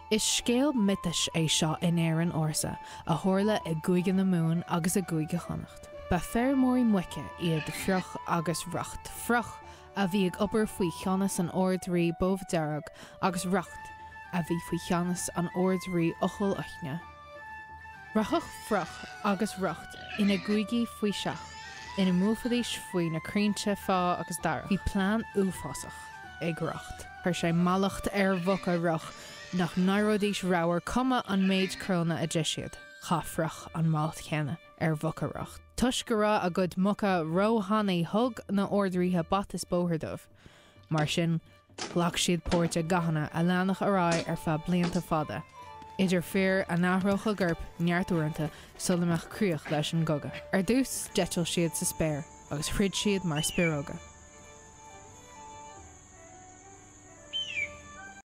Is scéal miotais é seo in Éirinn ársa, a tharla i gCúige na Mumhan agus i gCúige Chonnacht. Ba feirmeoirí muice iad Fraoch agus Rocht, Fraoch, a bhí ag obair faoi cheannas an Ard-Rí Bodhbh Dearg, agus Rocht, a bhí faoi cheannas an Ard-Rí Eochaill Uaithne. Rachadh Fraoch agus Rocht ina gcúigí faoi seach, ina mbuailfidís faoi na crainnte feá agus darach. Bhí plean uafásach ag Rocht. Chuir sé mallacht ar mhuca Fhraoich nach n-éireoidís ramhar cuma an méid cróna a d'ith siad. Chaith Fraoch an mhallacht chéanna ar mhuca Rocht. Toisc go raibh a gcuid muca ró-thanaí thug na Ard-Ríthe bat is bóthar dóibh. Mar sin, ghlac siad páirt i gcathanna a leanfadh ar aghaidh ar feadh blianta fada, idir fir a n-athródh a gcoirp neart uaireanta sula mbeadh críoch leis an gcogadh. Ar dtús, d'eitil siad sa spéir agus throid siad mar spioróga.